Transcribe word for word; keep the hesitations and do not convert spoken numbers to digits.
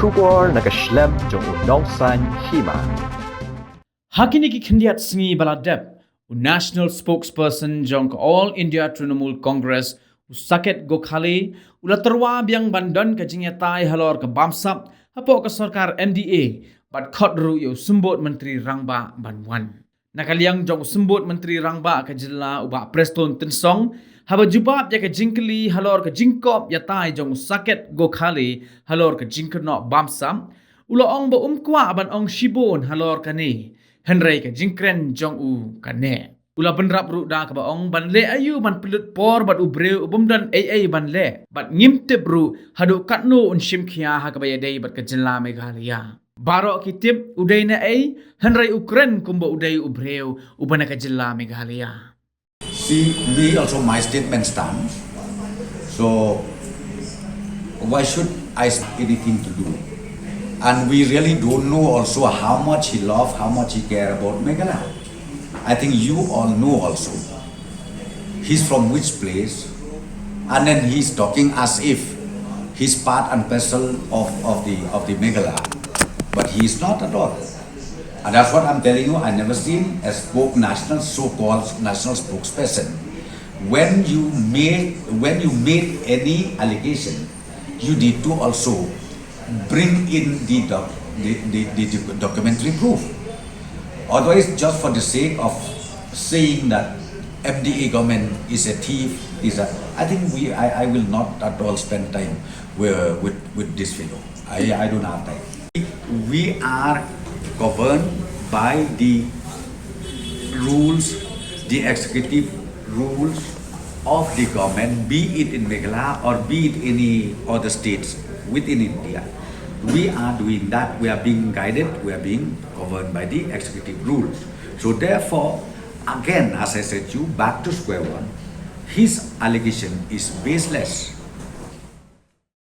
Khubor na ka shlem jong u Nongsaiñ Hima. Ha kine ki khyndiat sngi ba la dep, u National Spokesperson jong ka All India Trinamool Congress, u Saket Gokhale, u la tyrwa biang ban don ka jingïatai halor ka bamsap hapoh ka sorkar M D A, bad khot ruh ïa u Symbud Myntri Rangbah ban wan. Na ka liang jong u Symbud Myntri Rangbah ka jylla, u Bah Prestone Tynsong, haba jubab ïa ka jingkylli halor ka jingkop ïatai jong u Saket Gokhale halor ka jingkynnoh bamsap, u la ong ba um kwah ban ong shibun halor kane, hynrei ka jingkren jong u ka neh. U la bynrap ruh da kaba ong ban leh aïu ban pynlut por bad u briew u bym don ei ei ban leh, bad ngim tip ruh haduh katno un shim khia ha kaba ïadei bad ka jylla Meghalaya. Baroh ki tip u dei na ei, hynrei u kren kumba u dei u briew uba na ka jylla Meghalaya. See, me also, my statement stands. So why should I say anything to do? And we really don't know also how much he love, how much he care about Meghalaya. I think you all know also. He's from which place? And then he's talking as if he's part and parcel of, of the of the Meghalaya. But he is not at all. And that's what I'm telling you. I never seen a spoke national, so-called national spokesperson. When you make when you make any allegation, you need to also bring in the doc, the, the, the documentary proof. Otherwise, just for the sake of saying that M D A government is a thief, is a, I think we, I, I will not at all spend time with, with, with this fellow. I, I don't have time. We are governed by the rules, the executive rules of the government, be it in Meghalaya or be it any other states within India. We are doing that. We are being guided. We are being governed by the executive rules. So therefore, again, as I said to you, back to square one, his allegation is baseless.